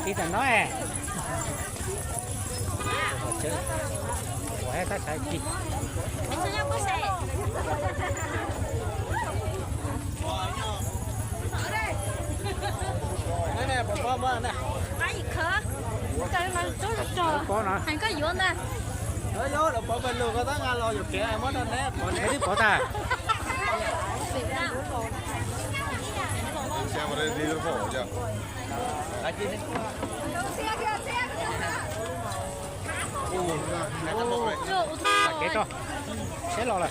Tiv tam no es. Ua tab txhais ci. Pov no. Pov tas. Kev tso, seb los lawm.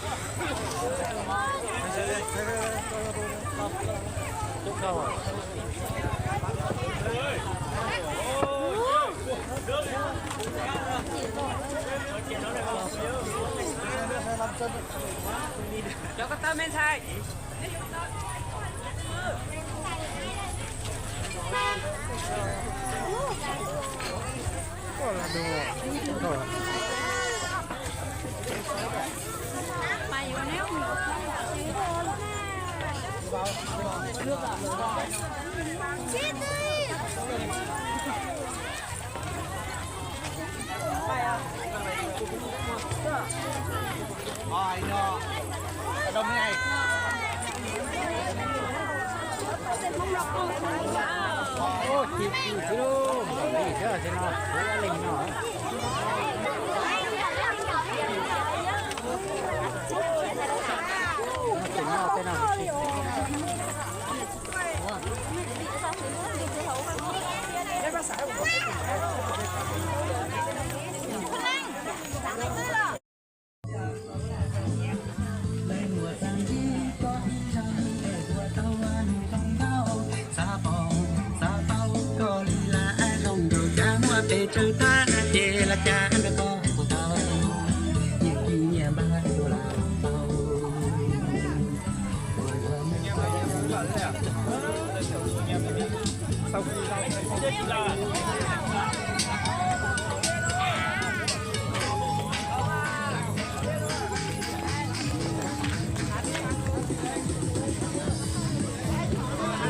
Cov ko taw me ntxhais.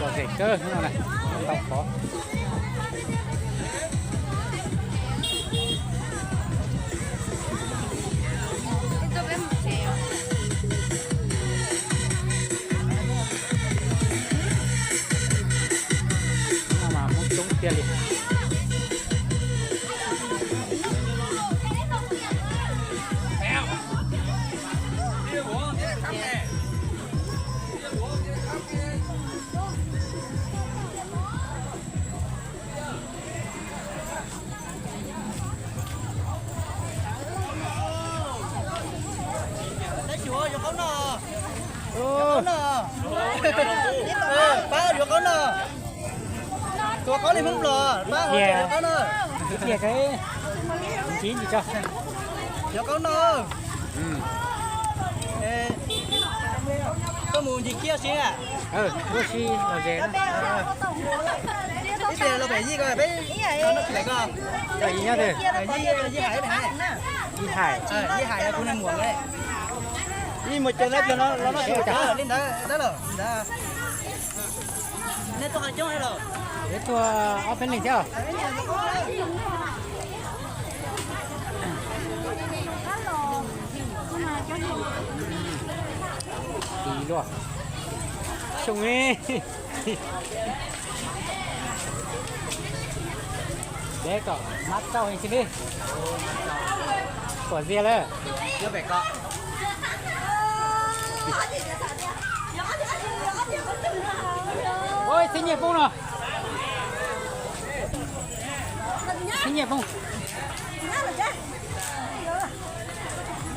Los zem kawg no na, tau pov. No mas Hmoob coob tiag li. Pab yuav qaub no. Tuav qaub li Hmoob Nplog, pab yuav qaub no. Ib tiag, ntxiv ntsis tso. Yuav qaub no. Koj mus ncig kiab si na. Ua si los ze. Ib tiag los pem yij ko peb no tsis pem ko. Yij nyob twg? Yij hais, yij hais kuv neeg muam. Ib muaj cov dab cov no los noj li ntawd dab los ntawd. Nej tuaj coob los? Peb tuaj ob peb leeg thiab. Tis luaj. Xyoo, peb kom mab txauj heev xwb li. Puas zias lawm? Ua txhiab nyiaj poob no. Txhiab nyiaj poob.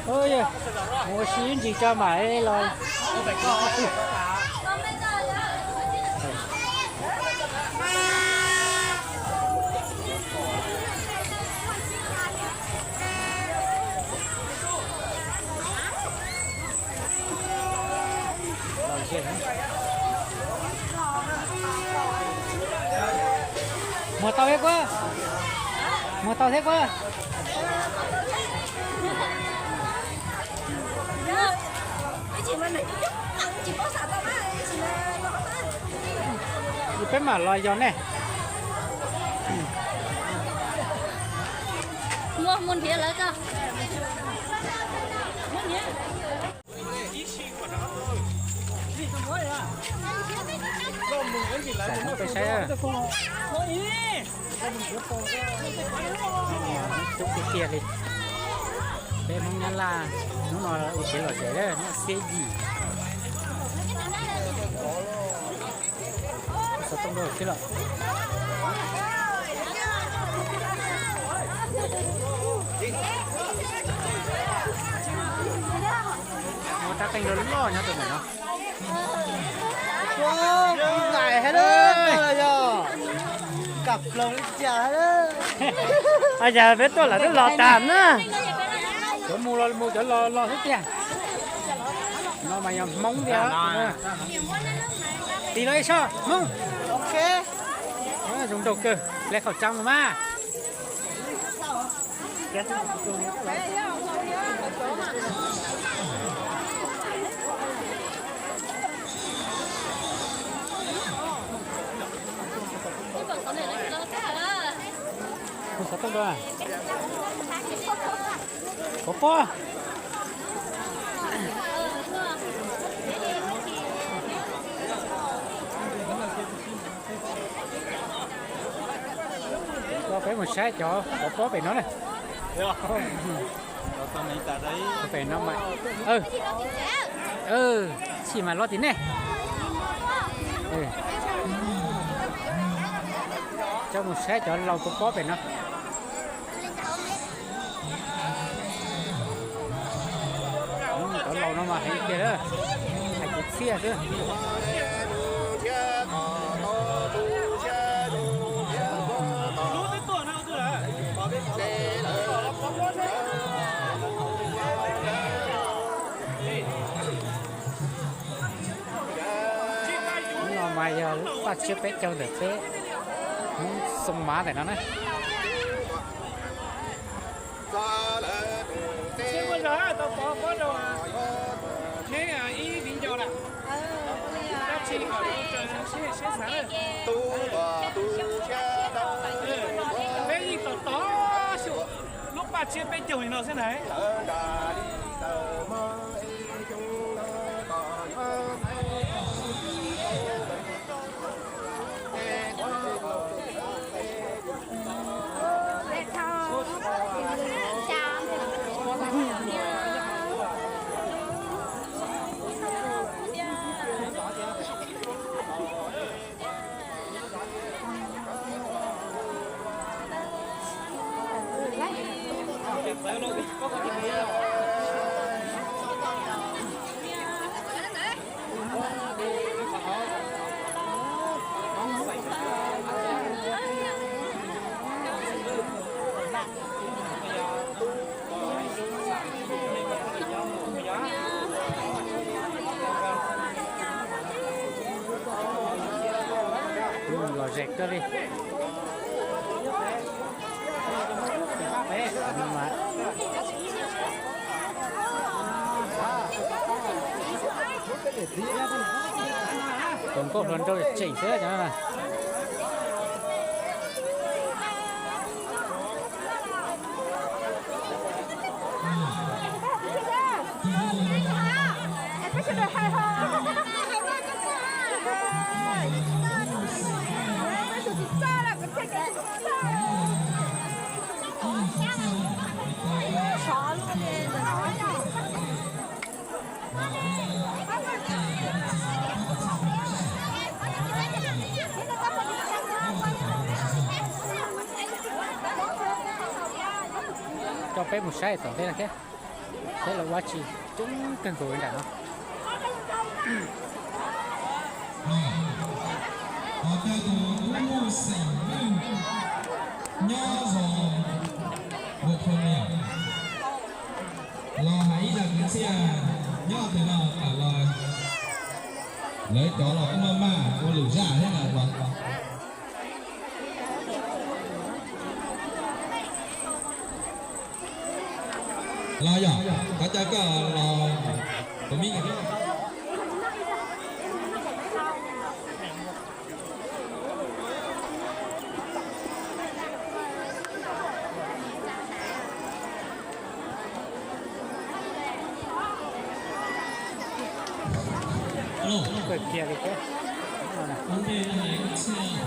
Ua si ib ntsis tso mam los. Muag tau thiab kuv. Muag tau thiab kuv. Peb mam los yos nej. Muaj mus nrhiav lawv ko. Peb saib, coob tiag tiag li. Peb Hmoob Nyab Laj hnub no ua kev lom zem, noj xiab yim. Xov tooj dua thiab los. Muaj rab qeej loj loj nyob rau ntawm no. Ua, nais hab lawm yog, kam ploog li cas hab lawm. Ua cas peb tuaj lawm twb los tag na. Cov mus los mus, cov los los xwb tiag. No mas yog Hmoob tiag. Tis los ib sob Hmoob. Zoo nraug kawg, le khẩu trang los mas. Xov tooj dua. Pov pob. Peb mus saib cov pov pob pem no na. Pem no mas, txhij mas loj tim nej. Coj mus saib cov laus pov pob pem no. Cov laus no mas heev tiag, hais kwv txhiaj xwb. Hnub no mas yog lub paj tsiab peb caug ntawm peb Hmoob Xoo Mav ntawm no na. Peb yeej tos tos xyuas lub paj tsiab peb caug li no xwb na. Lom zem kawg li. Tus nkauj hluas nraug tseem xwb cov no. Coj peb mus saib tom ntej no thiab, saib lawv ua tsi coob kawg nkaus li nram no. Qhov cov tus tub xeem Hmoob nyob zos Npua Phoo los hais ib zag kwv txhiaj nyob twg no tawm los. Lawv cov los kuj maj maj ua lwm zaj thiab na. Los yog, koj caw koj los tus mib. Kawg kiag li thiab. Ua ntej no ib txhia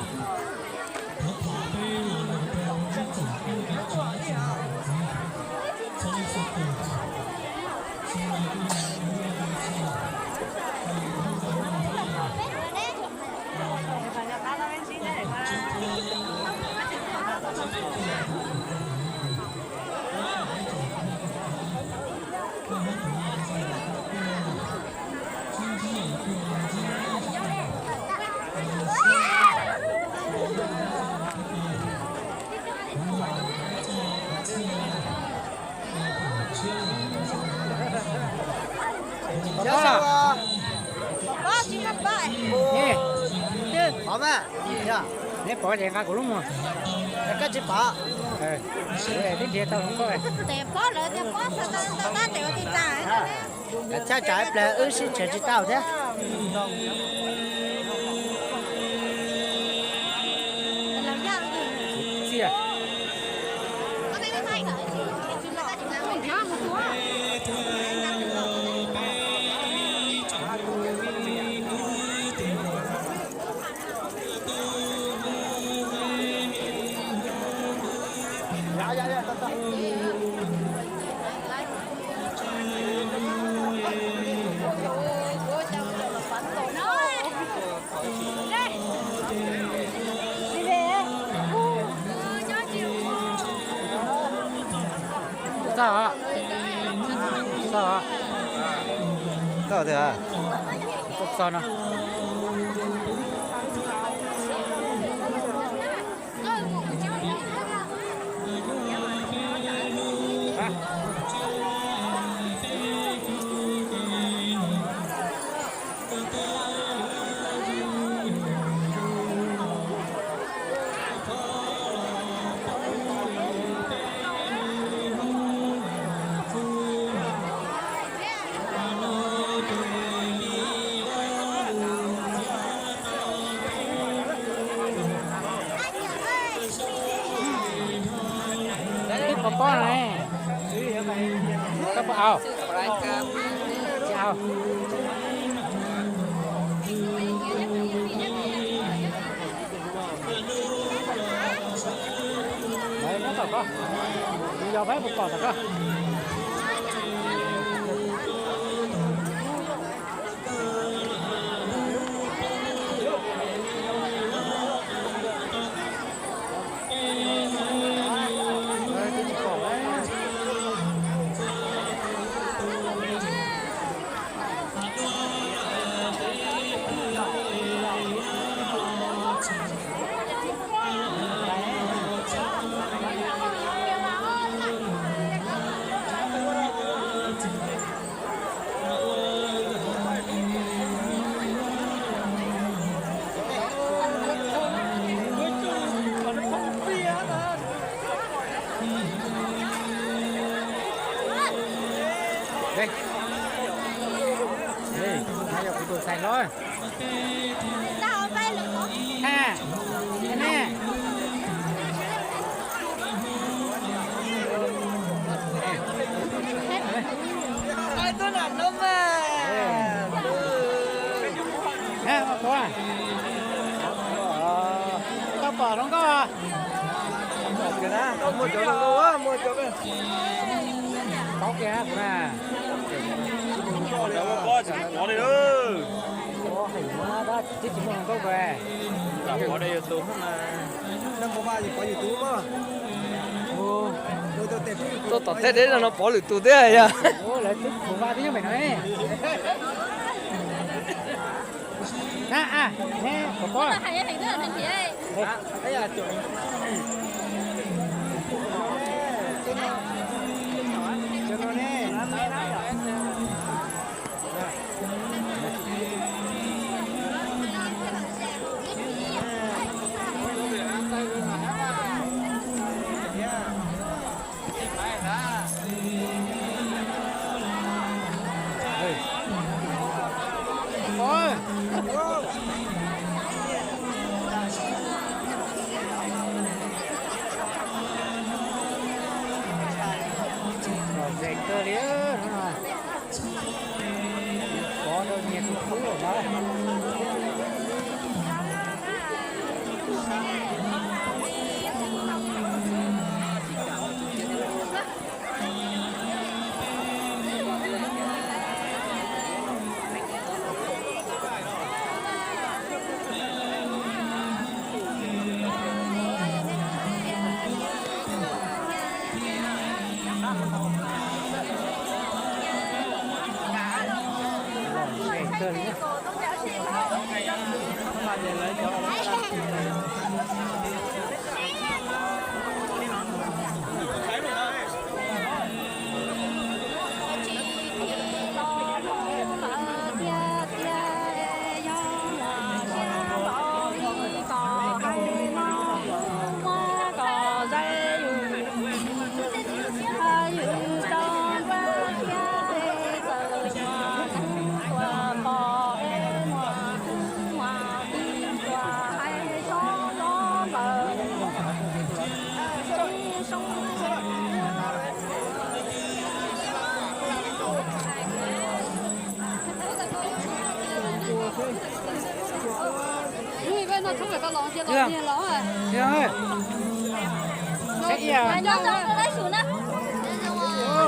thov thov peb los mus rau ib tsoom phooj ywg tsoom niam txiv txhua leej txhua tus, tsis hais tus twg los mus ua ntej txhua tus, Pov, neb pov ces nqa kuv lub mus. Koj tsis pov, twb nrhiav tau hluas nkauj. Tes pov lawv tias pov, tau tab tes ua tij tas. Tshaj tsam ib pliag wb sib nrhiav tsis tau thiab. Txog, txog, txog no. Twb pov pob no ne. Koj puas au? Tsis au. Nyob tom koj, kuv yog peb puas pom tom koj. Ej, ej, no yog kuv tus ntxhais hlob. Ha, ne. Ha, koj pom hluas nkauj? Tau kiag kuv na. Twb tsis muaj hluas nkauj kawg. Tuaj tom tej deb no pov lwm tus thiab yog. Lawv twb pov vaj twb nyob pem no ne. Na, ne, pov pob.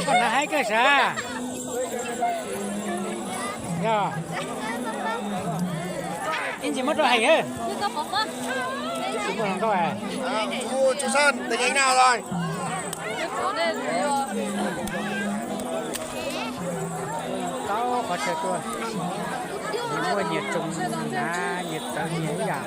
Koj na haib kawg sav. Yog, ib ntsis muab rau heev. Tub San, tes yeej nag los. Tau qhov chaw tuaj, nyias muaj nyias tsoos, nyias txawv nyias ib yam.